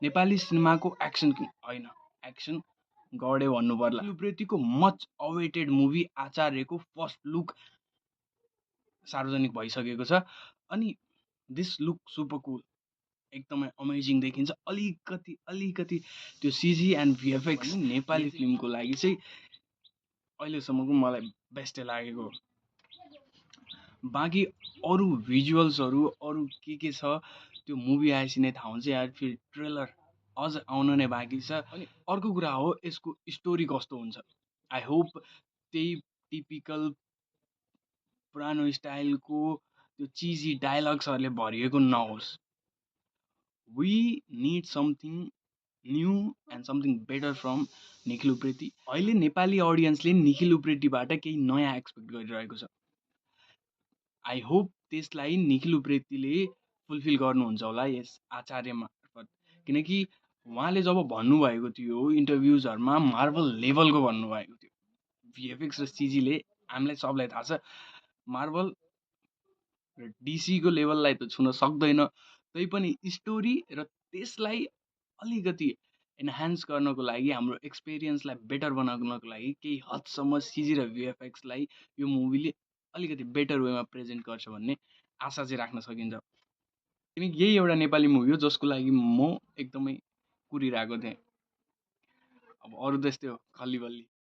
Nepali सिनेमाको action होइन, action गडे भन्नु पर्ला। लुप्रेतीको मच अवेटेड मुभी आचार्यको फर्स्ट लुक सार्वजनिक भइसकेको छ अनि दिस लुक सुपर कुल, एकदमै अमेजिङ देखिन्छ। अलिकति त्यो सिजी एन्ड भिएफएक्स नेपाली फिल्मको लागि चाहिँ अहिलेसम्मको मलाई बेस्टै लागेको हो। बाँकी अरू भिजुअल्सहरू अरू के छ त्यो मुभी आएपछि नै थाहा हुन्छ यार। फेरि ट्रेलर अझ आउन नै बाँकी छ। अनि अर्को कुरा हो यसको स्टोरी कस्तो हुन्छ। आई होप त्यही टिपिकल पुरानो स्टाइलको त्यो चिजी डायलग्सहरूले भरिएको नहोस्। We need something new and something better from Nikhil Upreti. अहिले नेपाली अडियन्सले निखिल उप्रेतीबाट केही नयाँ एक्सपेक्ट गरिरहेको छ। आई होप त्यसलाई निखिल उप्रेतीले फुलफिल गर्नुहुन्छ होला यस आचार्य मार्फत। किनकि उहाँले जब भन्नुभएको थियो इन्टरभ्युजहरूमा मार्भल लेभलको भन्नुभएको थियो। भिएफएक्स र सिजीले हामीलाई सबलाई थाहा छ मार्भल र डिसीको लेभललाई त छुन सक्दैन। तैपनि स्टोरी र त्यसलाई अलिकति एन्हान्स गर्नको लागि हाम्रो एक्सपिरियन्सलाई बेटर बनाउनको लागि केही हदसम्म सिजी र भिएफएक्सलाई यो मुभीले अलिकति बेटर वेमा प्रेजेन्ट गर्छ भन्ने आशा चाहिँ राख्न सकिन्छ। किनकि यही एउटा नेपाली मुभी हो जसको लागि म एकदमै कुरिरहेको थिएँ। अब अरू त्यस्तै हो, खल्ली बल्ली।